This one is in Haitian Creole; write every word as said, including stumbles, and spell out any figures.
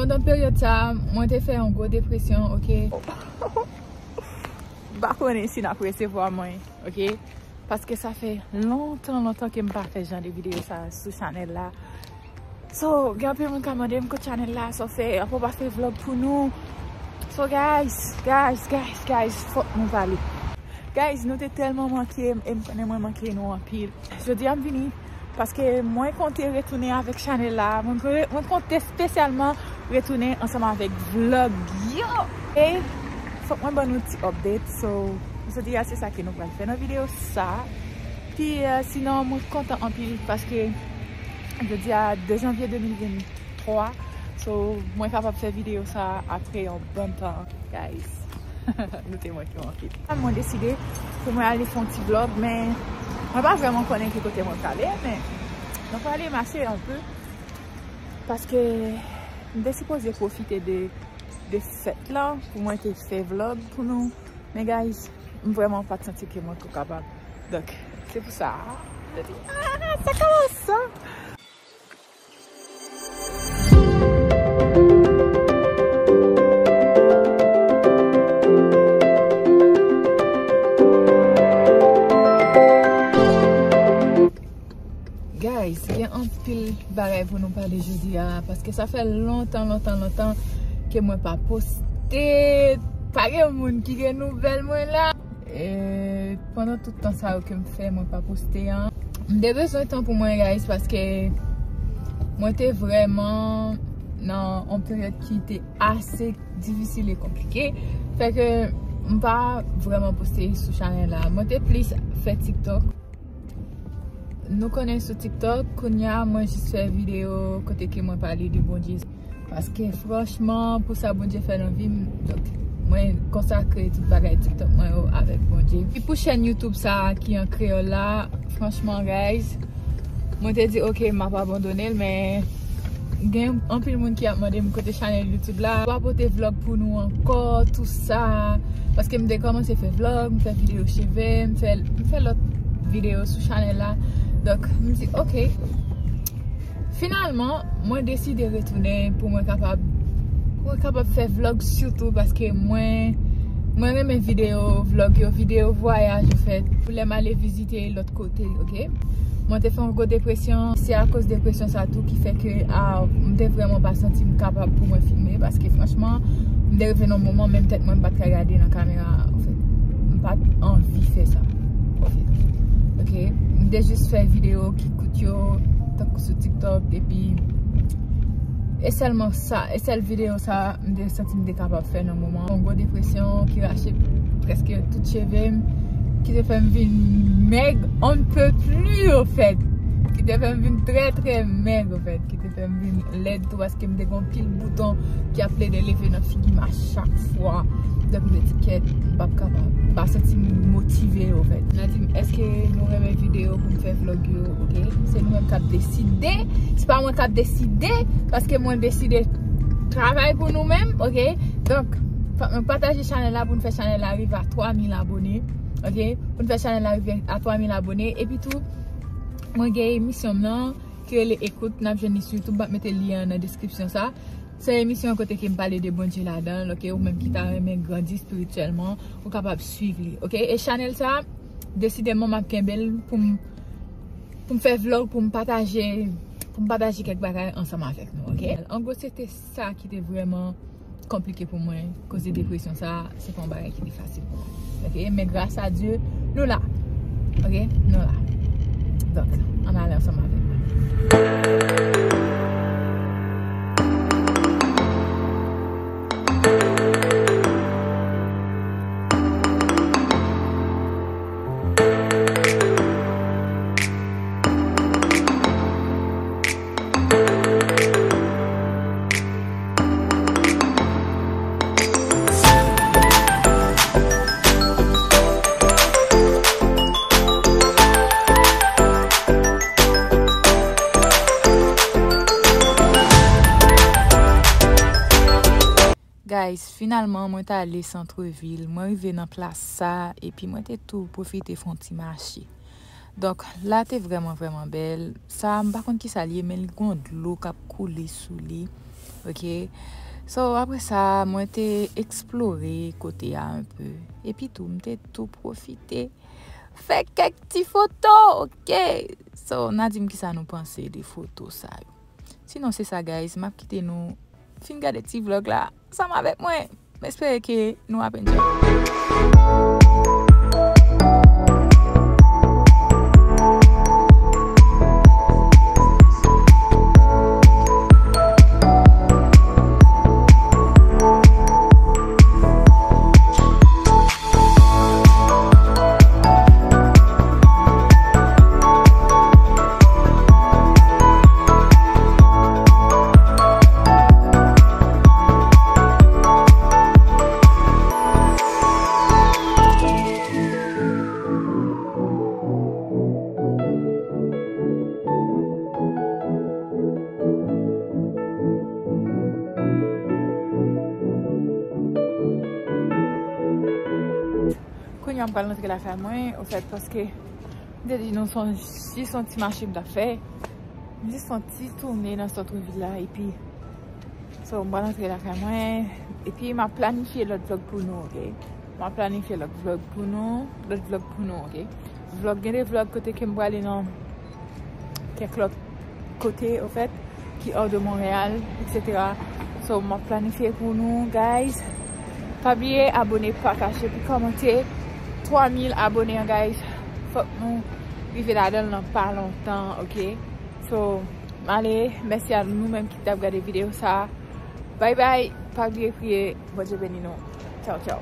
Pandan peryòd sa, mwen te fè yon gwo depresyon, oke? M pa konnen si n ap resevwa mwen, oke? Paske sa fè lontan, lontan ke m pa fè jan de videyo sa sou chanèl la. So, gen anpil moun ka mande m kot chanèl la, sa w fè, anpè w pa fè vlog pou nou. So, guys, guys, guys, guys, fòk nou pale. Guys, nou te tèlman manke m, e m konnen mwen manke nou anpil. Jodi a m vini paske mwen konte retounen avèk chanèl la. Mwen, mwen konte espesyalman retounen ansanm avèk vlog yo. E fòk mwen ban nou ti update. So, jodi a se sa ke nou pral fè nan videyo sa. Pi, eh, sinon, mwen kontan anpil paske jodi a de janvye de mil venntwa. So, mwen kapab fè videyo sa apre yon bon tan, guys. Nou te manke anpil. Mwen deside pou mwen ale fè yon ti vlog, men mwen pa vrèman konnen ki kote mwen prale, men mwen prale mache anpil paske m te sipoze pwofite de, de fèt la pou mwen te fè vlog pou nou. Men guys, m vrèman pa t santi ke mwen twò kapab. Donk, se pou sa, mwen di, ah, sa kòmanse sa. Guys, gen anpil bagay pou nou pale jodi a, paske sa fè lontan, lontan, lontan ke mwen pa poste. Pa gen moun ki gen nouvèl mwen la. E pandan tout tan sa yo ke m fè, mwen pa poste an, m te bezwen tan pou mwen, guys, paske mwen te vrèman nan yon peryòd ki te ase difisil e konplike. Fè ke m pa vrèman poste sou chanèl la. Mwen te plis fè TikTok. Nou konnen sou TikTok, kounye a mwen jis fè videyo kote ke mwen pale de Bondye. Paske franchman, pou sa Bondye fè nan vi m, donk, mwen konsakre tout bagay TikTok mwen yo avèk Bondye. E pou chèn YouTube sa a ki an kreyòl la, franchman, guys, mwen te di, oke, m ap abandone l, men gen anpil moun ki ap mande m kote chanèl YouTube la. M pa pote vlog pou nou ankò, tou sa. Paske m te kòmanse fè vlog, m fè videyo cheve, m fè, m fè lòt videyo sou chanèl la. Donk, m di, oke. Finalman, mwen deside retounen pou mwen kapab, pou mwen kapab fè vlog sitou paske mwen, mwen renmen videyo vlog yo, videyo vwayaj, anfèt, pou lè m ale vizite lòt kote, oke? Mwen te fè yon gwo depresyon, se akoz depresyon sa tou ki fè ke, a, m te vrèman pa santi m kapab pou mwen filme, paske franchman, m te rive nan yon moman, menm tèt mwen m pa t ka gade nan kamera, anfèt, m pa t anvi fè sa, anfèt, oke? M te jis fè videyo ki kout yo, tankou sou TikTok, epi e sèlman sa, e sèl videyo sa, m te santi m te kapab fè nan moman. Yon gwo depresyon ki rache prèske tout cheve m, ki te fè m vin mèg, on ne peut plus, anfèt. Ki te fè m vin trè, trè mèg, anfèt. Ki te fè m vin lèd tou, paske m te gen yon pil bouton ki ap plede leve nan figi m a chak fwa. Donk, m te di, kèt, m p ap kapab. M pa santi m motive, anfèt. N a di m, èske nou renmen videyo pou m fè vlog yo, oke? Se nou menm k ap deside. Se pa mwen k ap deside, paske mwen deside travay pou nou menm, oke? Donk, fòk nou pataje chanèl la pou n fè chanèl la rive a twa mil abone, oke? Pou n fè chanèl la rive a twa mil abone. Epi tou, mwen gen emisyon m nan ki rele Ekout, n ap jwenn li sou YouTube, m ap mete lyen an nan deskripsyon sa. Se emisyon kote ke m pale de Bondye ladan l, oke? Ou menm ki ta renmen grandi espirityèlman, ou kapab swiv li, oke? E chanèl sa, desidèman, m ap kenbe l pou m, pou m fè vlog, pou m pataje, pou m pataje kèk bagay ansanm avèk nou, oke? An gwo, se te sa ki te vrèman konplike pou mwen, koze depresyon sa, se pa yon bagay ki te fasil pou mwen. Oke? Men gras a Dye, nou la. Oke? Nou la. Donk, ann ale ansanm avèk mwen. Guys, finalman, mwen t ale santrevil. Mwen rive nan plas sa, epi mwen te tou pwofite fè yon ti mache. Donk, la te vrèman, vrèman bèl. Sa, m pa konn ki sa l ye, men l gen yon dlo k ap koule sou li. Ok. So, apre sa, mwen te eksplore kote a un peu. Epi tou, m te tou pwofite fè kèk ti foto, ok? So, n a di m kisa nou panse de foto sa yo. Sinon, se sa, guys, m ap kite nou fin gade ti vlog la ansanm avèk mwen. M espere ke nou ap enjoy. Kounye a m pral rantre lakay mwen, ofèt, paske m te di nou se yon, jis yon ti mache m t ap fè. M jis fè yon ti tounen nan sant vil la, epi, so, m pral rantre lakay mwen, epi m ap planifye lòt vlog pou nou, ok? M ap planifye lòt vlog pou nou, lòt vlog pou nou, ok? Vlog, gen de vlog kote ke m prale nan kèk lòt kote, ofèt, ki hors de Montréal, et cetera. So, m ap planifye pou nou, guys. Pa bliye abone, pataje, epi kòmante. Twa mil abone an, guys. Fòk nou rive ladan l nan pa lontan, ok? So, m ale, mèsi a nou menm ki t ap gade videyo sa. Bye bye, pa bliye priye, Bondye beni nou. Tchaw, tchaw.